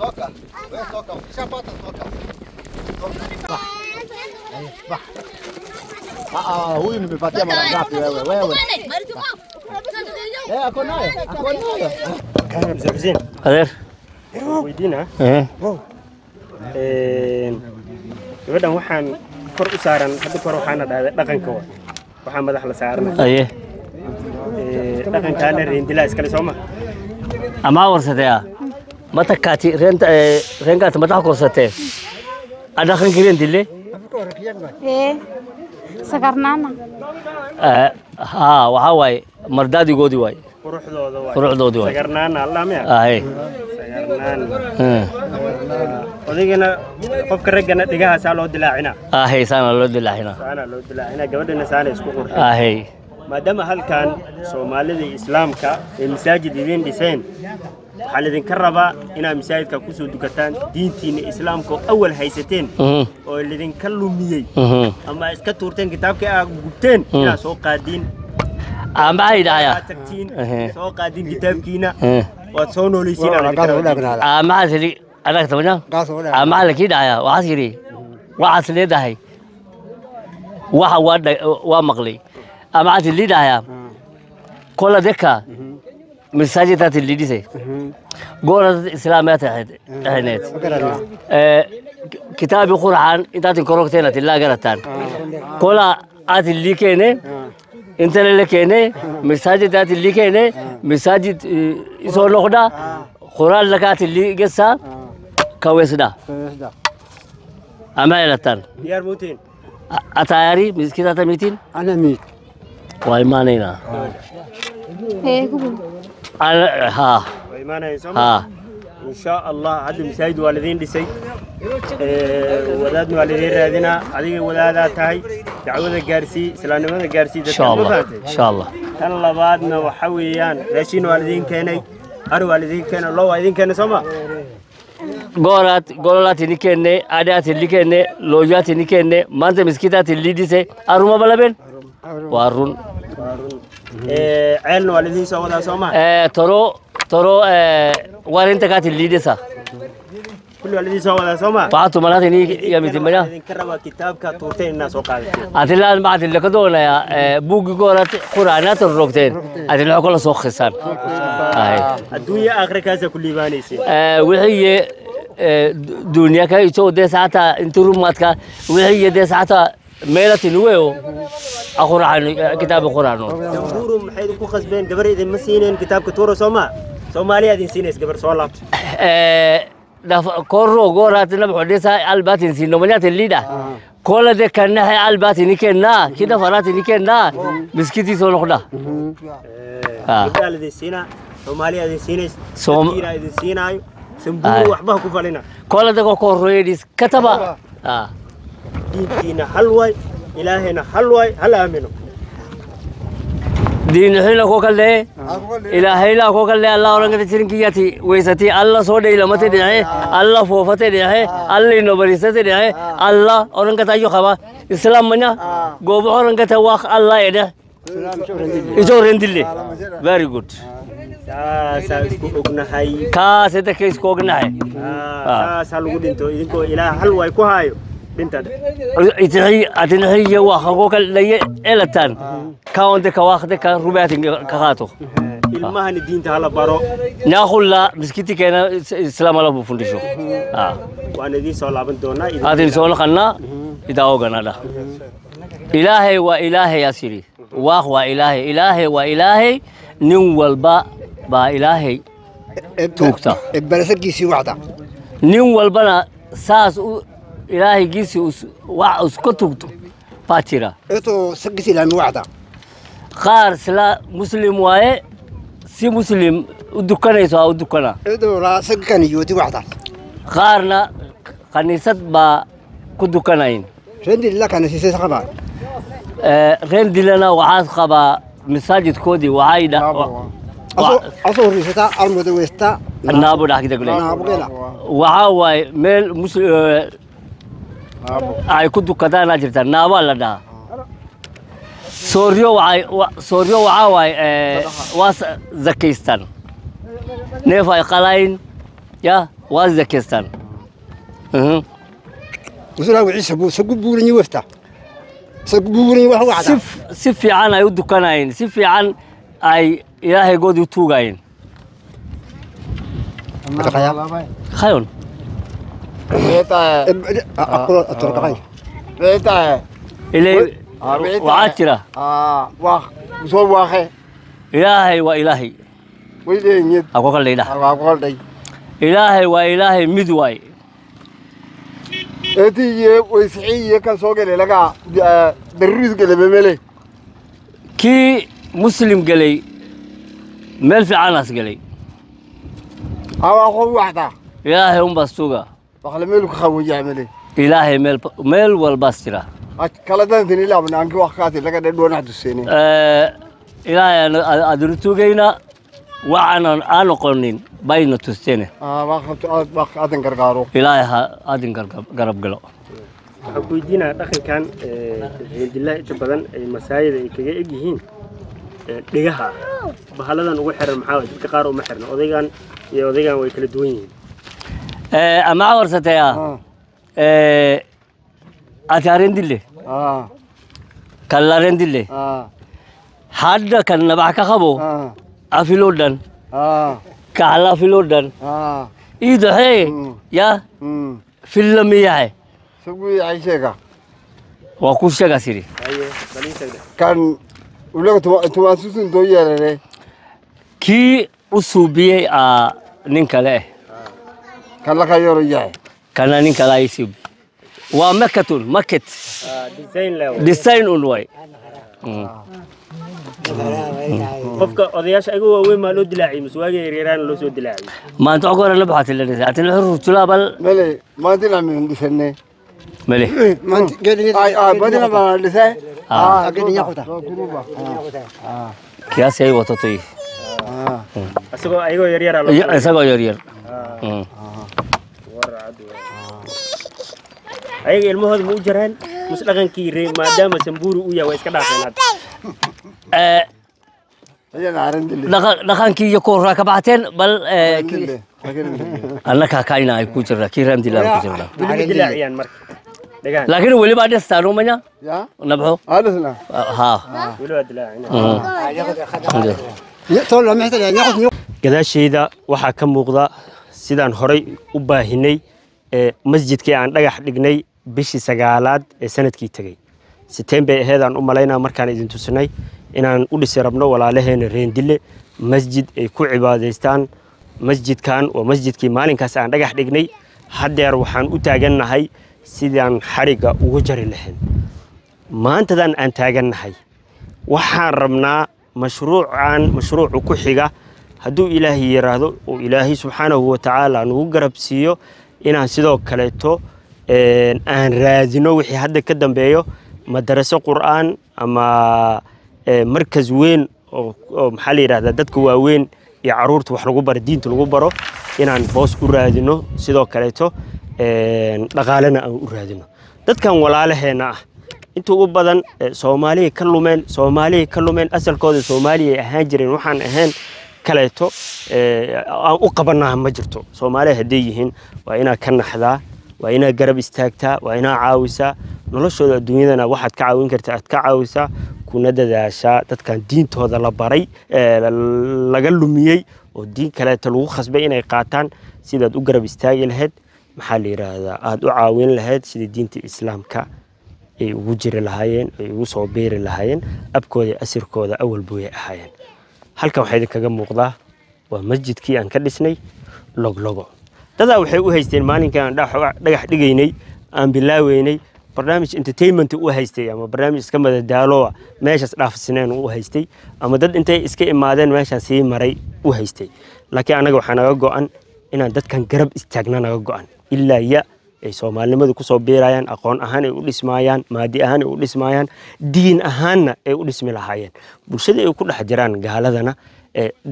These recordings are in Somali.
Toka. Wewe toka. Ukishapata toka. Toka. Ah, huyu nimepatia mara ngapi wewe? Wewe. Eh, ako nayo. Ako nayo. Kana mzee Hussein. Adeer. Weydiina. Eh. Gabadhan waxaan kor u saaran hadda kor waxaana dhahday dhaqanka waa. Waxaa madax la saarnaa. Aye. Dhaqankaana reendilaa iskale soo ma? Amaa warsatee ah. Mata kaati reenta reenkaati madaxa korsatee. Dhaqankii reendile? Ee, sagarnaana. Haa, waxaa waaye mardaadigoodii waaye. Quruxdooda waay. Quruxdoodii waay. Sagarnaana allah miya? Aye. Sagarnaana. Odaygana qofka raggana dhigahaasaa loo dilaacinaa. Ahe, saana loo dilaacinaa. Saana loo dilaacinaa, gabadhana saana isku qurxin. Ahe. Maadaama halkan Soomaalida iyo Islaamka ay masaajid idiin dhiseen, waxaa laydinka rabaa inaad masaajidka kusoo dukataan diintiina Islaamka oo awal haysateen oo laydinka lumiyey ama iska tuurteen kitaabkii aad gubteen inaad soo qaadiin. Maxay dhahayaa? Aad tagtiin, soo qaadiin kitaabkiina, waad soo noolaysiin aa laydinka rabaa. Maxaa tidhi? Adag tabanya? Maxaa lakii dhahayaa? Waxaas yidhi, waxaas leedahay. Waxa waa maqlay. Maxaa tidhi dhahayaa? Kola deka masaajidtaa tidhi goora islaamiyaad ahayd. Kitaabi qur'aan intaatin korogteena tillaa garataan. Kola aad illi keene intana la keene masaajid aad illi keene masaajid isoo noqda qur'aan lakaat illi gessa kaweesda. Ama elataan. Diyaar muutiin? Atayari miskiidata mitiin? Ana miit. Waa imaanaynaa. Ee, kubu. Haa. Waa imaanaya soo ma? Haa. Insha Allah hadda masaajid waa laydin dhisay. Wadaadna waa laydin raadinaa. Adiga wadaadaa tahay. Dacwada gaarsii, islaamnimada gaarsii dadka Insha ma Allah. fahamtay? Insha Allah. Tan labaadna waxa weeyaan raashin waa laydin keenay, ari waa laydin keenay, lo waa idin keenay soo ma? Gooraat gololaat ini kenne, adaat ini kenne, looyaat ini kenne, maanta miskiitaat ini dhise, aruma balaben? Waa run. Waa run. Ceelna waa laydin soo wadaa soo ma? Toro toro warinta kaat ini dhisa. Kulli waa laydin soo wadaa soo ma? Waxaa tumanaat ini yamiti Idinkana maya. waxaa laydinka rabaa kitaabka tuurteen inaad soo qaadateen. Atilaan maxaa laka doonayaa buuggi gooraat quraanaat rogteen. Atilaan kala soo khisaan. Adduunya aakhira kaasaa ku liibaanayseen. Wixii dunya ka ito dee saata inturumaadka wixii dee saata meelatin weyo quraan kitaab quraano. Samburu maxay idinku khasbeen gabar idinma siineen kitaabka tuura soo ma? Soomaaliya idin siinays gabar soo laabto. Korro gooraat nab xodhisa albatin sino manyatin lida. Kola de kanahe albatin kenna kida faratin kenna miskiti soo noqda. Gabdhaa laydin siinaa, Soomaaliya idin siinays, dadkiina idin siinaayo. Samburu waxba ha ku falina. Kola de korro yedis kataba. Diintiina hal waay, ilaahayna hal waay, hal aamino. Diin xila ko kalle ilaahayla ko kalle Allah orangata chirinkiyati weysati Allah soo dheylamate dhexe Allah foofate dhexe Allah inobarisate dhexe Allah orangata ayo qaba islaam manya goobo orangata wax Allah edhe iso rendille. Very good. Saasaa isku ognahay. Kaas dadka isku ognahay. Saasaa lagu dhinto idinkoo ilaah hal waay ku haayo dhinta. Itixi atinxiya wax ko kalle elatan kaonde ka waqti ka rubatin ka qaato. Ilmahani diinta hala baro. Nyaakhulla miskiti keena islaam ala fundisho. Waan idiin soo laaban doonaa. Adin soo noqonnaa idaa oganada. Ilaahay waa ilaahay asiri. Waaq waa ilaahay. Ilaahay waa ilaahay. Nin walba baa ilaahay tuugta. Barasagiisii wacda. Nin walbana saas u ilaahaygiisii wax isku tuugto baa jira. Intuu sagiisi ilaami wacda. Qaar isla muslim waaye si muslim u dukanayso ha u dukanaa. Intuu laa sagikan yooti wacda. Qaarna kaniisad baa ku dukanayn. Rendilla kana siisay qabaa. Rendilana waxaas qabaa masaajidkoodii waxay Asoo horreysata almada weesta. Naabo dhaxgida gulay. Naabo gela. Waxaa waaye meel ay ku dukadaan jirta naabo la dhahaa. Sooryo waxay sooryo waxaa waaye waa zakaystaan. Neef ay qalayn ya Waa zakeystaan. Si fiican ay u dukanayeen, si fiican ay ilaahaygoodii u tuugayeen. Khayon. Ilay waxaa jira. Ilaahay waa ilaahay. Ilaahay waa ilaahay mid waay. Kii muslim gelay meel fiicanaas gelay. Ilaahay unbaas tuuga. Ilaahay meel walbaas jira. Ilaahay aadinu tuugayna waxaan aan noqonin bayna tusteene. Ilaahay ha aadin garab galo. Waxaan ku weydiinayaa dhaqankan reendilaa inta badan ay masaayida ay kaga eg yihiin dhigaha bahaladan ugu xiran maxaa waay? Dadka qaar uma xirna, odaygan iyo odaygan way kala duwan yihiin. Ama warsataya ati arendille kalla arendille hadda kan nabax ka qabo afilodhan kaxla afilodhan iidoxee ya filamiyahay waa ku sheegaa siri kii u suubiyey aa nin kale eh kana nin kale ay suubiyey waa makatun maket design un way. Qofka odayaasha ayaga waaweyn maa loo dilaaciyey mise waagii yaryaraan loo soo dilaaciyey? Maanta wax hore la baxatay la dhisay atin xurur tulaabal male kiyaasi ay watatay isagoo ayagoo yaryaraa loo isagoo yaryar. Ayaga ilmahooda ma u jareen mise dhaqankii ree maadaama samburu u yahay waa iska dhaafeen hadda? Dhaqankii iyo kooraa ka baxteen bal annaka kaina ay ku jirnaa kii raamdilaan ku jirnaa. Weli ma dilaaciyaan marka dhagaan? Laakiin weli baa dhistaan umanya nabxo ha weli waa dilaacina. Gadaashayda waxaa ka muuqda sidaan horay u baahinay masjidkii aan dhagax dhignay bishii 9aad ee sanadkii tegey siteen bay ahayd aan u malaynaa markaan idin tusinay inaan u dhisi rabno walaalaheena reendile masjid ay ku cibaadaystaan. Masjidkan waa masjidkii maalinkaas aan dhagax dhignay. Haddeer waxaan u taagannahay sidaan xarigga ugu jari lahayn. Maantadan aan taagannahay waxaan rabnaa mashruucan mashruucu ku xiga hadduu ilaahay yiraahdo oo ilaahay subxaanahu wa tacaala nagu garab siiyo inaan sidoo kaleeto aan raadino wixii hadda ka dambeeyo madaraso qur'aan ama markas weyn oo maxaa la yidhahdaa dadka waaweyn iyo caruurta wax lagu baro diinta lagu baro inaan boos u raadino, sidoo kaleeto dhaqaalena aan u raadino. Dadkan walaalaheena ah inta ugu badan Soomaaliya ka lumeen, Soomaaliya ka lumeen, asalkooda Soomaaliya ay ahaan jireen waxaan ahayn kaleeto aan u qabanaa ma jirto. Soomaaliya hadday yihiin waa inaa ka naxdaa, waa inaa garab istaagtaa, waa inaa caawisaa noloshooda adduunyadana waxaad ka caawin kartaa aad ka caawisaa kuna dadaashaa dadkan diintooda la baray laga lumiyey oo diin kaleeto lagu khasbay inay qaataan sidaad u garab istaagi lahayd maxaa la yidhaahdaa aad u caawin lahayd sidii diinta islaamka ay ugu jiri lahaayeen ay ugu soo biiri lahaayeen abkooda asirkooda awal booyay ahaayeen. Halkan waxaa idinkaga muuqdaa waa masjidkii aan ka dhisnay loglogo. Dadaa waxay u haysteen maalinkai aan dhagax dhigaynay aan bilaaweynay barnaamij entertainment u haystay ama barnaamij iska madadaalo meeshaas dhaafsineen u haystay ama dad intay iska imaadeen meeshaan sii maray u haystay. Laakiin annaga waxaa naga go'an inaan dadkan garab istaagna naga go'an ilaa ya ay Soomaalinimadu ku soo biirayaan, aqoon ahaan ay u dhismaayaan, maadi ahaan ay u dhismaayaan, diin ahaanna ay u dhismi lahaayeen. Bulshada ay ku dhex jiraan gaaladana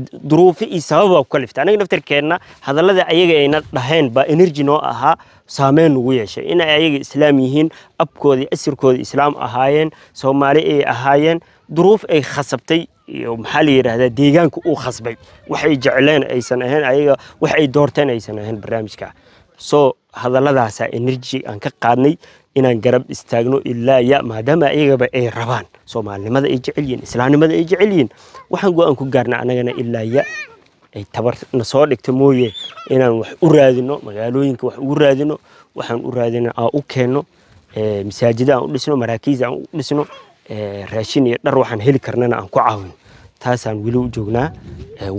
duruufo iyo sabab ku kaliftay. Anaga naftarkeenna hadallada ayaga ayna dhaheen baa energy noo ahaa saameyn nagu yeeshay in ay ayaga islaam yihiin, abkooda iyo asirkooda islaam ahaayeen, Soomaali ay ahaayeen, duruuf ay khasabtay Iyo maxaa la yidhaahdaa, deegaanka uu khasbay, waxay jecleen aysan ahayn ayaga, wax ay doorteen aysan ahayn barnaamijka. Soo hadalladaasaa energy aan ka qaadnay inaan garab istaagno ilaa ya, maadaama ayagaba ay rabaan Soomaalinimada, ay jecel yihiin islaamnimada, ay jecel yihiin. Waxaan go-aan ku gaarnay annagana ilaa ya ay tabar na soo dhigto mooye inaan wax u raadino, magaalooyinka wax ugu raadino, waxaan u raadino aan u keenno, masaajida aan u dhisno, maraakiis aan u dhisno, raashin iyo dhar waxaan heli karnana aan ku caawino. Taasaan weli u joognaa.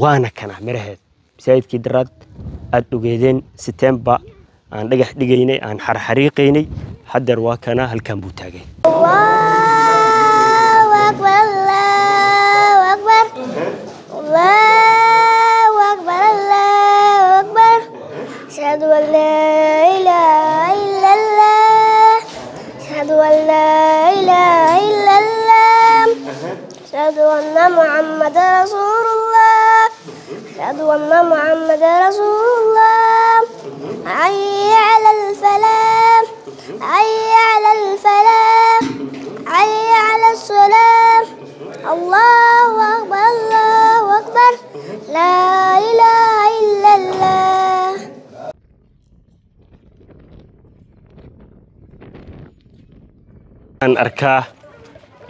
Waana kana miraheed masaajidkii daraad aad ogeedeen Setembar aan dhagax dhigaynay, aan xarxariiqaynay. Haddeer waa kana, halkan buu taagay. الله أكبر، الله أكبر، الله أكبر، الله أكبر. أشهد أن لا إله إلا الله، أشهد أن لا إله إلا الله، أشهد أن محمد رسول الله، أشهد أن محمد رسول الله. حي على الفلاح، حي على الفلاح، حي على السلام. الله أكبر، الله أكبر، لا إله إلا الله. Aan arkaa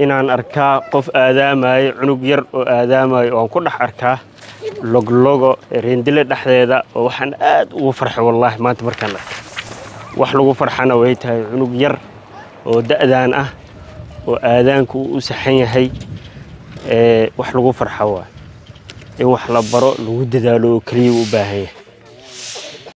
inaan arkaa qof aadaamayo, cunug yar oo aadaamayo, oo aan ku dhex arkaa loglogo Rendile dhexdeeda, oo waxaan aad ugu farxay wallaahi maanta markaan arkay. Wax lagu farxana way tahay cunug yar oo da'daan ah oo aadaanku uu u saxan yahay. Wax lagu farxo waa in wax la baro, lagu dadaalo oo keliya u baahan yahay.